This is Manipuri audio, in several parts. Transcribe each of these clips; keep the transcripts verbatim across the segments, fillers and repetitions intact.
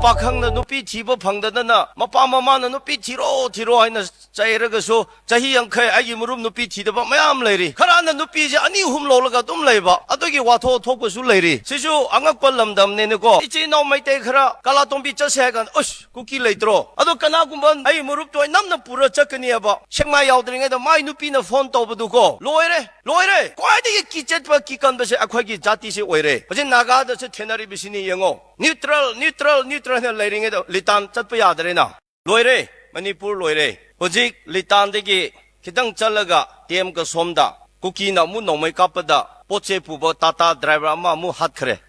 ꯄꯥꯈꯪꯅ ꯅꯨꯄꯤ ꯊꯤꯕ ꯐꯪꯗꯗꯅ ꯃꯄꯥ ꯃꯃꯥꯅ ꯅꯨꯄꯤ ꯊꯤꯔꯣ, ꯊꯤꯔꯣ ꯍꯥꯏꯅ ꯆꯩꯔꯒꯁꯨ ꯆꯍꯤ ꯌꯥꯡꯈꯩ ꯑꯩꯒꯤ ꯃꯔꯨꯞ ꯅꯨꯄꯤ ꯊꯤꯗꯕ ꯃꯌꯥꯝ ꯂꯩꯔꯤ꯫ ꯈꯔꯅ ꯅꯨꯄꯤꯁꯦ ꯑꯅꯤ ꯑꯍꯨꯝ ꯂꯧꯔꯒ ꯑꯗꯨꯝ ꯂꯩꯕ, ꯑꯗꯨꯒꯤ ꯋꯥꯊꯣꯛ ꯊꯣꯛꯄꯁꯨ ꯂꯩꯔꯤ꯫ ꯁꯤꯁꯨ ꯑꯉꯛꯄ ꯂꯝꯗꯝꯅꯦꯅꯀꯣ꯫ ꯏꯆꯤꯟ ꯏꯅꯥꯎ ꯃꯩꯇꯩ ꯈꯔ ꯀꯥꯂꯥꯇꯣꯝꯕꯤ ꯆꯠꯁꯦ ꯍꯥꯏ ꯀꯥꯟꯗ, "ꯑꯁ, ꯀꯨꯀꯤ ꯂꯩꯇ꯭ꯔꯣ?" ꯑꯗꯣ ꯀꯅꯥꯒꯨꯝꯕ ꯑꯩ ꯃꯔꯨꯞꯇꯣ ꯑꯩ ꯅꯝꯅ ꯄꯨꯔ ꯆꯠꯀꯅꯤꯕ꯫ ꯁꯦꯛꯃꯥꯏ ꯌꯥꯎꯗ꯭ꯔꯤꯉꯩꯗ ꯃꯥꯏ ꯅꯨꯄꯤꯅ ꯐꯣꯟ ꯇꯧꯕꯗꯨꯀꯣ, ꯂꯣꯏꯔꯦ, ꯂꯣꯏꯔꯦ꯫ ꯈ꯭ꯋꯥꯏꯗꯒꯤ ꯀꯤꯆꯦꯠꯄ ꯀꯤꯀꯟꯕꯁꯦ ꯑꯩꯈꯣꯏꯒꯤ ꯖꯥꯇꯤꯁꯦ ꯑꯣꯏꯔꯦ꯫ ꯍꯧꯖꯤꯛ ꯅꯥꯒꯥꯗꯁꯨ ꯊꯦꯡꯅꯔꯤꯕꯁꯤꯅꯤ ꯌꯦꯡꯉꯣ꯫ ꯅ꯭ꯌꯨꯇ꯭ꯔꯦꯜ, ꯅ꯭ꯌꯨꯇ꯭ꯔꯦꯜ, ꯅ꯭ꯌꯨꯇ꯭ꯔꯦꯜ ꯍꯥꯏꯅ ꯂꯩꯔꯤꯉꯩꯗ ꯂꯤꯇꯥꯟ ꯆꯠꯄ ꯌꯥꯗ꯭ꯔꯦꯅ꯫ ꯂꯣꯏꯔꯦ, ꯃꯅꯤꯄꯨꯔ ꯂꯣꯏꯔꯦ꯫ ꯍꯧꯖꯤꯛ ꯂꯤꯇꯥꯟꯗꯒꯤ ꯈꯤꯇꯪ ꯆꯠꯂꯒ ꯇꯦꯝꯀ ꯁꯣꯝꯗ ꯀꯨꯀꯤꯅ ꯑꯃꯨꯛ ꯅꯣꯡꯃꯩ ꯀꯥꯞꯄꯗ ꯄꯣꯠ ꯆꯩ ꯄꯨꯕ ꯇꯥꯇꯥ ꯗ꯭ꯔꯥꯏꯚꯔ ꯑꯃ ꯑꯃꯨꯛ ꯍꯥꯠꯈ꯭ꯔꯦ꯫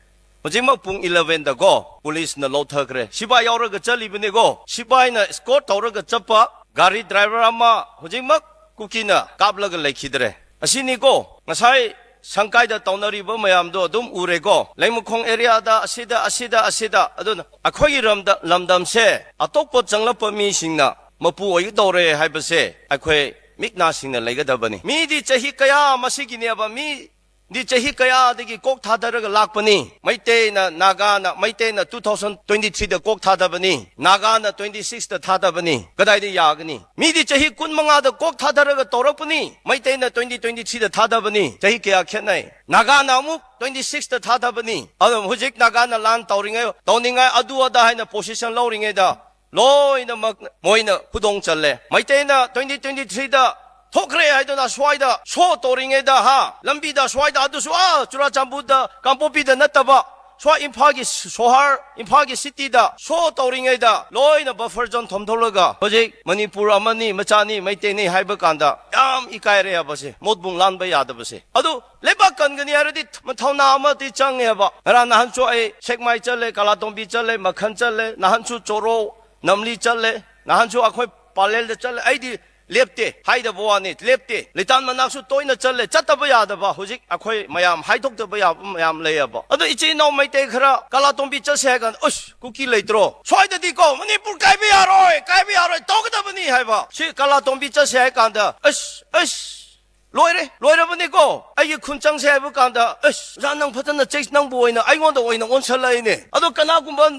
ꯍꯧꯖꯤꯛꯃꯛ ꯄꯨꯡ ꯏꯂꯚꯦꯟꯗꯀꯣ ꯄꯨꯂꯤꯁꯅ ꯂꯧꯊꯈ꯭ꯔꯦ꯫ ꯁꯤꯐꯥꯏ ꯌꯥꯎꯔꯒ ꯆꯠꯂꯤꯕꯅꯤꯀꯣ꯫ ꯁꯤꯐꯥꯏꯅ ꯏꯁꯀꯣꯔꯠ ꯇꯧꯔꯒ ꯆꯠꯄ ꯒꯥꯔꯤ ꯗ꯭ꯔꯥꯏꯚꯔ ꯑꯃ ꯍꯧꯖꯤꯛꯃꯛ ꯀꯨꯀꯤꯅ ꯀꯥꯞꯂꯒ ꯂꯩꯈꯤꯗ꯭ꯔꯦ꯫ ꯑꯁꯤꯅꯤꯀꯣ ꯉꯁꯥꯏ ꯁꯪꯀꯥꯏꯗ ꯇꯧꯅꯔꯤꯕ ꯃꯌꯥꯝꯗꯣ ꯑꯗꯨꯝ ꯎꯔꯦꯀꯣ꯫ ꯂꯩꯃꯈꯣꯡ ꯑꯦꯔꯤꯌꯥꯗ ꯑꯁꯤꯗ, ꯑꯁꯤꯗ, ꯑꯁꯤꯗ꯫ ꯑꯗꯨꯅ ꯑꯩꯈꯣꯏꯒꯤ ꯔꯝꯗ-, ꯂꯝꯗꯝꯁꯦ ꯑꯇꯣꯞꯄ ꯆꯪꯂꯛꯄ ꯃꯤꯁꯤꯡꯅ ꯃꯄꯨ ꯑꯣꯏꯒꯗꯧꯔꯦ ꯍꯥꯏꯕꯁꯦ ꯑꯩꯈꯣꯏ ꯃꯤꯠ ꯅꯥꯁꯤꯡꯅ ꯂꯩꯒꯗꯕꯅꯤ꯫ ꯃꯤꯗꯤ ꯆꯍꯤ ꯀꯌꯥ ꯃꯁꯤꯒꯤꯅꯦꯕ, ꯃꯤꯗꯤ ꯆꯍꯤ ꯀꯌꯥꯗꯒꯤ ꯀꯣꯛ ꯊꯥꯗꯔꯒ ꯂꯥꯛꯄꯅꯤ꯫ ꯃꯩꯇꯩꯅ, ꯅꯥꯒꯥꯅ, ꯃꯩꯇꯩꯅ two thousand twenty threeꯗ ꯀꯣꯛ ꯊꯥꯗꯕꯅꯤ, ꯅꯥꯒꯥꯅ twenty sixꯇ ꯊꯥꯗꯕꯅꯤ꯫ ꯀꯗꯥꯏꯗ ꯌꯥꯒꯅꯤ? ꯃꯤꯗꯤ ꯆꯍꯤ ꯀꯨꯟ ꯃꯉꯥꯗ ꯀꯣꯛ ꯊꯥꯗꯔꯒ ꯇꯧꯔꯛꯄꯅꯤ, ꯃꯩꯇꯩꯅ twenty twenty threeꯗ ꯊꯥꯗꯕꯅꯤ꯫ ꯆꯍꯤ ꯀꯌꯥ ꯈꯦꯠꯅꯩ? ꯅꯥꯒꯥꯅ ꯑꯃꯨꯛ twenty sixꯇ ꯊꯥꯗꯕꯅꯤ꯫ ꯑꯗꯨ ꯍꯧꯖꯤꯛ ꯅꯥꯒꯥꯅ ꯂꯥꯟ ꯇꯧꯔꯤꯉꯩ, ꯇꯧꯅꯤꯡꯉꯥꯏ, ꯑꯗꯨ ꯑꯗꯥ ꯍꯥꯏꯅ position ꯂꯧꯔꯤꯉꯩꯗ ꯂꯣꯏꯅꯃꯛ ꯃꯣꯏꯅ ꯈꯨꯗꯣꯡ ꯆꯜꯂꯦ꯫ ꯃꯩꯇꯩꯅ twenty twenty threeꯗ ꯊꯣꯛꯈ꯭ꯔꯦ ꯍꯥꯏꯗꯨꯅ ꯁ꯭ꯋꯥꯏꯗ ꯁꯣ ꯇꯧꯔꯤꯉꯩꯗ, ꯍꯥ, ꯂꯝꯕꯤꯗ ꯁ꯭ꯋꯥꯏꯗ, ꯑꯗꯨꯁꯨ, ꯑꯥ, ꯆꯨꯔꯥꯆꯥꯟꯄꯨꯔꯗ, ꯀꯥꯡꯄꯣꯛꯄꯤꯗ ꯅꯠꯇꯕ, ꯁ꯭ꯋꯥꯏ ꯏꯝꯐꯥꯜꯒꯤ ꯁꯣꯍꯔ, ꯏꯝꯐꯥꯜꯒꯤ cityꯗ ꯁꯣ ꯇꯧꯔꯤꯉꯩꯗ ꯂꯣꯏꯅ buffer zone ꯊꯝꯊꯣꯛꯂꯒ ꯍꯧꯖꯤꯛ ꯃꯅꯤꯄꯨꯔ ꯑꯃꯅꯤ, ꯃꯆꯥꯅꯤ, ꯃꯩꯇꯩꯅꯤ ꯍꯥꯏꯕ ꯀꯥꯟꯗ ꯌꯥꯝ ꯏꯀꯥꯏꯔꯦ ꯍꯥꯏꯕꯁꯦ, ꯃꯣꯠꯕꯨꯡ ꯂꯥꯟꯕ ꯌꯥꯗꯕꯁꯦ꯫ ꯑꯗꯨ ꯂꯩꯕꯥꯛ ꯀꯟꯒꯅꯤ ꯍꯥꯏꯔꯗꯤ ꯊꯧꯅꯥ ꯑꯃꯗꯤ ꯆꯪꯉꯦꯕ꯫ ꯉꯔꯥꯡ ꯅꯍꯥꯟꯁꯨ ꯑꯩ ꯁꯦꯛꯃꯥꯏ ꯆꯠꯂꯦ, ꯀꯥꯂꯥꯇꯣꯝꯕꯤ ꯆꯠꯂꯦ, ꯃꯈꯟ ꯆꯠꯂꯦ, ꯅꯍꯥꯟꯁꯨ ꯆꯣꯔꯣ, ꯅꯝꯂꯤ ꯆꯠꯂꯦ, ꯅꯍꯥꯟꯁꯨ ꯑꯩꯈꯣꯏ ꯄꯥꯂꯦꯜꯗ ꯆꯠꯂꯦ꯫ ꯑꯩꯗꯤ ꯂꯦꯞꯇꯦ, ꯍꯥꯏꯗꯕ ꯋꯥꯅꯤ, ꯂꯦꯞꯇꯦ꯫ ꯂꯤꯇꯥꯟ ꯃꯅꯥꯛꯁꯨ ꯇꯣꯏꯅ ꯆꯠꯂꯦ, ꯆꯠꯇꯕ ꯌꯥꯗꯕ꯫ ꯍꯧꯖꯤꯛ ꯑꯩꯈꯣꯏ ꯃꯌꯥꯝ ꯍꯥꯏꯗꯣꯛꯇꯕ ꯌꯥꯕ ꯃꯌꯥꯝ ꯂꯩꯌꯦꯕ꯫ ꯑꯗꯣ ꯏꯆꯤꯟ ꯏꯅꯥꯎ ꯃꯩꯇꯩ ꯈꯔ ꯀꯥꯂꯥꯇꯣꯝꯕꯤ ꯆꯠꯁꯦ ꯍꯥꯏ ꯀꯥꯟꯗ, "ꯑꯁ, ꯀꯨꯀꯤ ꯂꯩꯇ꯭ꯔꯣ? ꯁ꯭ꯋꯥꯏꯗꯗꯤꯀꯣ ꯃꯅꯤꯄꯨꯔ ꯀꯥꯏꯕ ꯌꯥꯔꯣꯏ, ꯀꯥꯏꯕ ꯌꯥꯔꯣꯏ, ꯇꯧꯒꯗꯕꯅꯤ" ꯍꯥꯏꯕ꯫ ꯁꯤ ꯀꯥꯂꯥꯇꯣꯝꯕꯤ ꯆꯠꯁꯦ ꯍꯥꯏ ꯀꯥꯟꯗ, "ꯑꯁ, ꯑꯁ, ꯂꯣꯏꯔꯦ, ꯂꯣꯏꯔꯕꯅꯤꯀꯣ, ꯑꯩꯒꯤ ꯈꯨꯟ ꯆꯪꯁꯦ" ꯍꯥꯏꯕ ꯀꯥꯟꯗ, "ꯑꯁ, ꯑꯣꯖꯥ, ꯅꯪ ꯐꯖꯅ ꯆꯦꯛ-, ꯅꯪꯕꯨ ꯑꯣꯏꯅ, ꯑꯩꯉꯣꯟꯗ ꯑꯣꯏꯅ ꯑꯣꯟꯁꯜꯂꯛꯏꯅꯦ"꯫ ꯑꯗꯣ ꯀꯅꯥꯒꯨꯝꯕ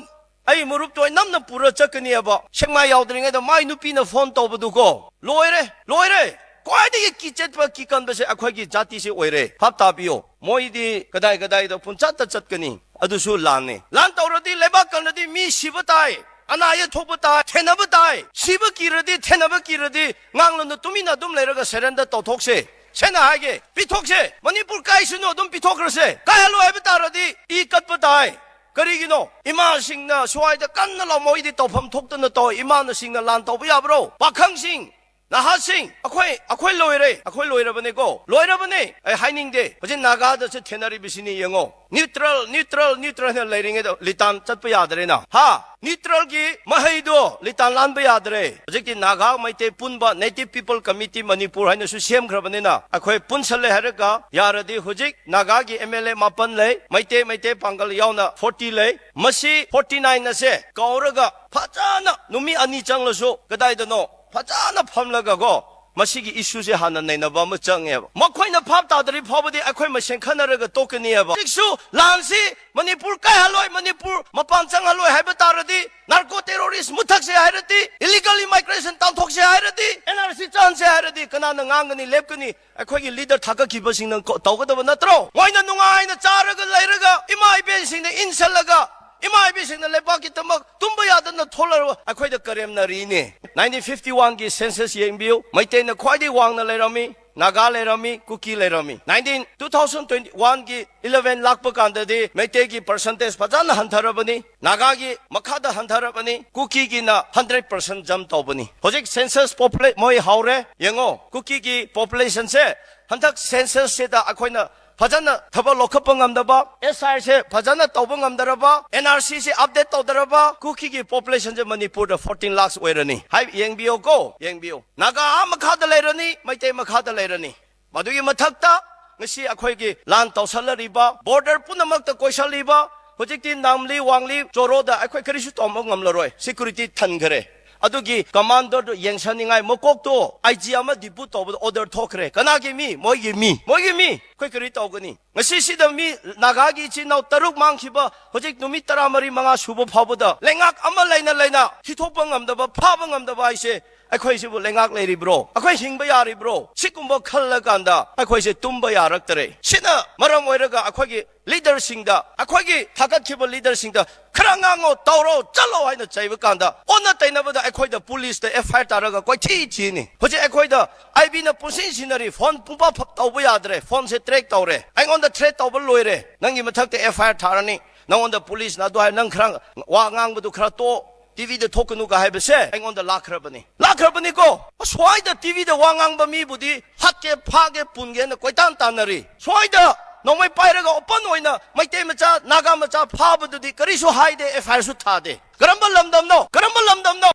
ꯑꯩ ꯃꯔꯨꯞꯇꯣ ꯑꯩ ꯅꯝꯅ ꯄꯨꯔ ꯆꯠꯀꯅꯤꯕ꯫ ꯁꯦꯛꯃꯥꯏ ꯌꯥꯎꯗ꯭ꯔꯤꯉꯩꯗ ꯃꯥꯏ ꯅꯨꯄꯤꯅ ꯐꯣꯟ ꯇꯧꯕꯗꯨꯀꯣ, ꯂꯣꯏꯔꯦ, ꯂꯣꯏꯔꯦ꯫ ꯈ꯭ꯋꯥꯏꯗꯒꯤ ꯀꯤꯆꯦꯠꯄ ꯀꯤꯀꯟꯕꯁꯦ ꯑꯩꯈꯣꯏꯒꯤ ꯖꯥꯇꯤꯁꯦ ꯑꯣꯏꯔꯦ꯫ ꯚꯥꯞ ꯇꯥꯕꯤꯌꯣ꯫ ꯃꯣꯏꯗꯤ ꯀꯗꯥꯏ ꯀꯗꯥꯏꯗ ꯄꯨꯟꯆꯠꯇ ꯆꯠꯀꯅꯤ꯫ ꯑꯗꯨꯁꯨ ꯂꯥꯟꯅꯤ꯫ ꯂꯥꯟ ꯇꯧꯔꯗꯤ ꯂꯩꯕꯥꯛ ꯀꯜꯂꯗꯤ ꯃꯤ ꯁꯤꯕ ꯇꯥꯏ, ꯑꯅꯥ ꯑꯌꯦꯛ ꯊꯣꯛꯄ ꯇꯥꯏ, ꯊꯦꯟꯅꯕ ꯇꯥꯏ꯫ ꯁꯤꯕ ꯀꯤꯔꯗꯤ, ꯊꯦꯟꯅꯕ ꯀꯤꯔꯗꯤ, ꯉꯥꯡꯂꯅꯨ, ꯇꯨꯃꯤꯟꯅ ꯑꯗꯨꯝ ꯂꯩꯔꯒ surrender ꯇꯧꯊꯣꯛꯁꯦ꯫ ꯁꯦꯡꯅ ꯍꯥꯏꯒꯦ, ꯄꯤꯊꯣꯛꯁꯦ꯫ ꯃꯅꯤꯄꯨꯔ ꯀꯥꯏꯁꯅꯨ, ꯑꯗꯨꯝ ꯄꯤꯊꯣꯛꯈ꯭ꯔꯁꯦ꯫ ꯀꯥꯏꯍꯜꯂꯣ ꯍꯥꯏꯕ ꯇꯥꯔꯗꯤ ꯏ ꯀꯠꯄ ꯇꯥꯏ꯫ ꯀꯔꯤꯒꯤꯅꯣ? ꯏꯃꯥꯁꯤꯡꯅ ꯁ꯭ꯋꯥꯏꯗ ꯀꯟꯅ ꯂꯥꯎꯃꯣꯏꯗꯤ ꯇꯧꯐꯝ ꯊꯣꯛꯇꯅ ꯇꯧ꯫ ꯏꯃꯥꯅꯁꯤꯡꯅ ꯂꯥꯟ ꯇꯧꯕ ꯌꯥꯕ꯭ꯔꯣ? ꯄꯥꯈꯪꯁꯤꯡ, ꯅꯍꯥꯁꯤꯡ, ꯑꯩꯈꯣꯏ, ꯑꯩꯈꯣꯏ ꯂꯣꯏꯔꯦ, ꯑꯩꯈꯣꯏ ꯂꯣꯏꯔꯕꯅꯦꯀꯣ, ꯂꯣꯏꯔꯕꯅꯦ꯫ ꯑꯩ ꯍꯥꯏꯅꯤꯡꯗꯦ꯫ ꯍꯧꯖꯤꯛ ꯅꯥꯒꯥꯗꯁꯨ ꯊꯦꯡꯅꯔꯤꯕꯁꯤꯅꯤ, ꯌꯦꯡꯉꯣ꯫ Neutral, neutral, neutral ꯍꯥꯏꯅ ꯂꯩꯔꯤꯉꯩꯗ ꯂꯤꯇꯥꯟ ꯆꯠꯄ ꯌꯥꯗ꯭ꯔꯦꯅ꯫ ꯍꯥ? Neutralꯒꯤ ꯃꯍꯩꯗꯣ ꯂꯤꯇꯥꯟ ꯂꯥꯟꯕ ꯌꯥꯗ꯭ꯔꯦ꯫ ꯍꯧꯖꯤꯛꯇꯤ ꯅꯥꯒꯥ, ꯃꯩꯇꯩ ꯄꯨꯟꯕ Native People Committee ꯃꯅꯤꯄꯨꯔ ꯍꯥꯏꯅꯁꯨ ꯁꯦꯝꯈ꯭ꯔꯕꯅꯤꯅ, ꯑꯩꯈꯣꯏ ꯄꯨꯟꯁꯜꯂꯦ ꯍꯥꯏꯔꯒ ꯌꯥꯔꯗꯤ ꯍꯧꯖꯤꯛ ꯅꯥꯒꯥꯒꯤ M L A ꯃꯥꯄꯟ ꯂꯩ, ꯃꯩꯇꯩ, ꯃꯩꯇꯩ ꯄꯥꯡꯒꯜ ꯌꯥꯎꯅ forty ꯂꯩ꯫ ꯃꯁꯤ forty nine ꯑꯁꯦ ꯀꯧꯔꯒ ꯐꯖꯅ ꯅꯨꯃꯤꯠ ꯑꯅꯤ ꯆꯪꯂꯁꯨ ꯀꯗꯥꯏꯗꯅꯣ ꯐꯖꯅ ꯐꯝꯂꯒꯀꯣ, ꯃꯁꯤꯒꯤ issueꯁꯦ ꯍꯥꯟꯅ ꯅꯩꯅꯕ ꯑꯃ ꯆꯪꯉꯦꯕ꯫ ꯃꯈꯣꯏꯅ ꯚꯥꯞ ꯇꯥꯗ꯭ꯔꯤ ꯐꯥꯎꯕꯗꯤ ꯑꯩꯈꯣꯏ ꯃꯁꯦꯟ ꯈꯟꯅꯔꯒ ꯇꯣꯛꯀꯅꯤꯕ꯫ ꯍꯧꯖꯤꯛꯁꯨ ꯂꯥꯟꯁꯤ ꯃꯅꯤꯄꯨꯔ ꯀꯥꯏꯍꯜꯂꯣꯏ, ꯃꯅꯤꯄꯨꯔ ꯃꯄꯥꯟ ꯆꯪꯍꯜꯂꯣꯏ ꯍꯥꯏꯕ ꯇꯥꯔꯗꯤ, narco terrorist ꯃꯨꯊꯛꯁꯦ ꯍꯥꯏꯔꯗꯤ, illegal immigration ꯇꯥꯟꯊꯣꯛꯁꯦ ꯍꯥꯏꯔꯗꯤ, N R C ꯆꯥꯟꯁꯦ ꯍꯥꯏꯔꯗꯤ, ꯀꯅꯥꯅ ꯉꯥꯡꯒꯅꯤ, ꯂꯦꯞꯀꯅꯤ? ꯑꯩꯈꯣꯏꯒꯤ leader ꯊꯥꯒꯠꯈꯤꯕꯁꯤꯡꯅ ꯀꯣ-, ꯇꯧꯒꯗꯕ ꯅꯠꯇ꯭ꯔꯣ? ꯃꯣꯏꯅ ꯅꯨꯡꯉꯥꯏꯅ ꯆꯥꯔꯒ ꯂꯩꯔꯒ, ꯏꯃꯥ ꯏꯕꯦꯟꯁꯤꯡꯅ ꯏꯟꯁꯜꯂꯒ, ꯏꯃꯥ ꯏꯕꯦꯟꯁꯤꯡꯅ ꯂꯩꯕꯥꯛꯀꯤꯗꯃꯛ ꯇꯨꯝꯕ ꯌꯥꯗꯅ ꯊꯣꯛꯂꯔꯕ ꯑꯩꯈꯣꯏꯗ ꯀꯔꯦꯝꯅꯔꯤꯅꯤ꯫ Nineteen fifty oneꯒꯤ census ꯌꯦꯡꯕꯤꯌꯨ꯫ ꯃꯩꯇꯩꯅ ꯈ꯭ꯋꯥꯏꯗꯒꯤ ꯋꯥꯡꯅ ꯂꯩꯔꯝꯃꯤ, ꯅꯥꯒꯥ ꯂꯩꯔꯝꯃꯤ, ꯀꯨꯀꯤ ꯂꯩꯔꯝꯃꯤ꯫ Nineteen, two thousand twenty oneꯒꯤ eleven ꯂꯥꯛꯄ ꯀꯥꯟꯗꯗꯤ ꯃꯩꯇꯩꯒꯤ percentage ꯐꯖꯅ ꯍꯟꯊꯔꯕꯅꯤ, ꯅꯥꯒꯥꯒꯤ ꯃꯈꯥꯗ ꯍꯟꯊꯔꯕꯅꯤ, ꯀꯨꯀꯤꯒꯤꯅ hundred percent jump ꯇꯧꯕꯅꯤ꯫ ꯍꯧꯖꯤꯛ census populate ꯃꯣꯏ ꯍꯧꯔꯦ꯫ ꯌꯦꯡꯉꯣ, ꯀꯨꯀꯤꯒꯤ populationꯁꯦ ꯍꯟꯗꯛ censusꯁꯤꯗ ꯑꯩꯈꯣꯏꯅ ꯐꯖꯅ ꯊꯕꯛ ꯂꯧꯈꯠꯄ ꯉꯝꯗꯕ, S I ꯁꯦ ꯐꯖꯅ ꯇꯧꯕ ꯉꯝꯗꯔꯕ, N R Cꯁꯦ update ꯇꯧꯗꯔꯕ, ꯀꯨꯀꯤꯒꯤ populationꯁꯦ ꯃꯅꯤꯄꯨꯔꯗ fourteen lakhs ꯑꯣꯏꯔꯅꯤ꯫ ꯍꯥꯏ, ꯌꯦꯡꯕꯤꯌꯣꯀꯣ, ꯌꯦꯡꯕꯤꯌꯣ꯫ ꯅꯥꯒꯥ ꯑꯥ ꯃꯈꯥꯗ ꯂꯩꯔꯅꯤ, ꯃꯩꯇꯩ ꯃꯈꯥꯗ ꯂꯩꯔꯅꯤ꯫ ꯃꯗꯨꯒꯤ ꯃꯊꯛꯇ ꯉꯁꯤ ꯑꯩꯈꯣꯏꯒꯤ ꯂꯥꯟ ꯇꯧꯁꯜꯂꯔꯤꯕ, border ꯄꯨꯝꯅꯃꯛꯇ ꯀꯣꯏꯁꯜꯂꯤꯕ, ꯍꯧꯖꯤꯛꯇꯤ ꯅꯥꯝꯂꯤ, ꯋꯥꯡꯂꯤ, ꯆꯣꯔꯣꯗ ꯑꯩꯈꯣꯏ ꯀꯔꯤꯁꯨ ꯇꯧꯕ ꯉꯝꯂꯔꯣꯏ, security ꯊꯟꯈꯔꯦ꯫ ꯑꯗꯨꯒꯤ ꯀꯃꯥꯟꯗꯔꯗꯨ ꯌꯦꯡꯁꯟꯅꯤꯡꯉꯥꯏ ꯃꯀꯣꯛꯇꯣ ꯑꯥꯏ ꯖꯤ ꯑꯃ ꯗꯤꯄꯨꯠ ꯇꯧꯕꯗ ꯑꯣꯔꯗꯔ ꯊꯣꯛꯈ꯭ꯔꯦ꯫ ꯀꯅꯥꯒꯤ ꯃꯤ? ꯃꯣꯏꯒꯤ ꯃꯤ꯫ ꯃꯣꯏꯒꯤ ꯃꯤ꯫ ꯑꯩꯈꯣꯏ ꯀꯔꯤ ꯇꯧꯒꯅꯤ? ꯉꯁꯤꯁꯤꯗ ꯃꯤ ꯅꯥꯒꯥꯒꯤ ꯏꯆꯤꯟ ꯏꯅꯥꯎ ꯇꯔꯨꯛ ꯃꯥꯡꯈꯤꯕ ꯍꯧꯖꯤꯛ ꯅꯨꯃꯤꯠ ꯇꯔꯥꯃꯔꯤ ꯃꯉꯥ ꯁꯨꯕ ꯐꯥꯎꯕꯗ ꯂꯩꯉꯥꯛ ꯑꯃ ꯂꯩꯅ ꯂꯩꯅ ꯊꯤꯊꯣꯛꯄ ꯉꯝꯗꯕ, ꯐꯥꯕ ꯉꯝꯗꯕ ꯍꯥꯏꯁꯦ ꯑꯩꯈꯣꯏꯁꯤꯕꯨ ꯂꯩꯉꯥꯛ ꯂꯩꯔꯤꯕ꯭ꯔꯣ? ꯑꯩꯈꯣꯏ ꯍꯤꯡꯕ ꯌꯥꯔꯤꯕ꯭ꯔꯣ? ꯁꯤꯒꯨꯝꯕ ꯈꯜꯂꯀꯥꯟꯗ ꯑꯩꯈꯣꯏꯁꯦ ꯇꯨꯝꯕ ꯌꯥꯔꯛꯇꯔꯦ꯫ ꯁꯤꯅ ꯃꯔꯝ ꯑꯣꯏꯔꯒ ꯑꯩꯈꯣꯏꯒꯤ ꯂꯤꯗꯔꯁꯤꯡꯗ, ꯑꯩꯈꯣꯏꯒꯤ ꯊꯥꯒꯠꯈꯤꯕ ꯂꯤꯗꯔꯁꯤꯡꯗ ꯈꯔ ꯉꯥꯡꯉꯣ, ꯇꯧꯔꯣ, ꯆꯠꯂꯣ ꯍꯥꯏꯅ ꯆꯩꯕ ꯀꯥꯟꯗ ꯑꯣꯟꯅ ꯇꯩꯅꯕꯗ ꯑꯩꯈꯣꯏꯗ ꯄꯨꯂꯤꯁꯇ ꯑꯦꯐ ꯑꯥꯏ ꯑꯥꯔ ꯇꯥꯔꯒ ꯀꯣꯏꯊꯤ ꯊꯤꯅꯤ꯫ ꯍꯧꯖꯤꯛ ꯑꯩꯈꯣꯏꯗ ꯑꯥꯏ ꯕꯤꯅ ꯄꯨꯡꯁꯤꯟ ꯁꯤꯟꯅꯔꯤ, ꯐꯣꯟ ꯄꯨꯡꯄ ꯐ-, ꯇꯧꯕ ꯌꯥꯗ꯭ꯔꯦ, ꯐꯣꯟꯁꯦ ꯇ꯭ꯔꯦꯛ ꯇꯧꯔꯦ, ꯑꯩꯉꯣꯟꯗ ꯊ꯭ꯔꯦꯠ ꯇꯧꯕ ꯂꯣꯏꯔꯦ, ꯅꯪꯒꯤ ꯃꯊꯛꯇ ꯑꯦꯐ ꯑꯥꯏ ꯑꯥꯔ ꯊꯥꯔꯅꯤ, ꯅꯪꯉꯣꯟꯗ ꯄꯨꯂꯤꯁꯅ ꯑꯗꯨ ꯍꯥꯏ, ꯅꯪ ꯈꯔ ꯋꯥ ꯉꯥꯡꯕꯗꯨ ꯈꯔ ꯇꯣꯛ, ꯇꯤꯚꯤꯗ ꯊꯣꯛꯀꯅꯨꯒ ꯍꯥꯏꯕꯁꯦ ꯑꯩꯉꯣꯟꯗ ꯂꯥꯛꯈ꯭ꯔꯕꯅꯤ꯫ ꯂꯥꯛꯈ꯭ꯔꯕꯅꯤꯀꯣ꯫ ꯑꯁ꯭ꯋꯥꯏꯗ ꯇꯤꯚꯤꯗ ꯋꯥ ꯉꯥꯡꯕ ꯃꯤꯕꯨꯗꯤ ꯍꯥꯠꯀꯦ, ꯐꯥꯒꯦ, ꯄꯨꯟꯒꯦꯅ ꯀꯣꯏꯇꯥꯟ ꯇꯥꯟꯅꯔꯤ꯫ ꯁ꯭ꯋꯥꯏꯗ ꯅꯣꯡꯃꯩ ꯄꯥꯏꯔꯒ ꯑꯣꯄꯟ ꯑꯣꯏꯅ ꯃꯩꯇꯩ ꯃꯆꯥ, ꯅꯥꯒꯥ ꯃꯆꯥ ꯐꯥꯕꯗꯨꯗꯤ ꯀꯔꯤꯁꯨ ꯍꯥꯏꯗꯦ, ꯑꯦꯐ ꯑꯥꯏ ꯑꯥꯔꯁꯨ ꯊꯥꯗꯦ꯫ ꯀꯔꯝꯕ ꯂꯝꯗꯝꯅꯣ? ꯀꯔꯝꯕ ꯂꯝꯗꯝꯅꯣ?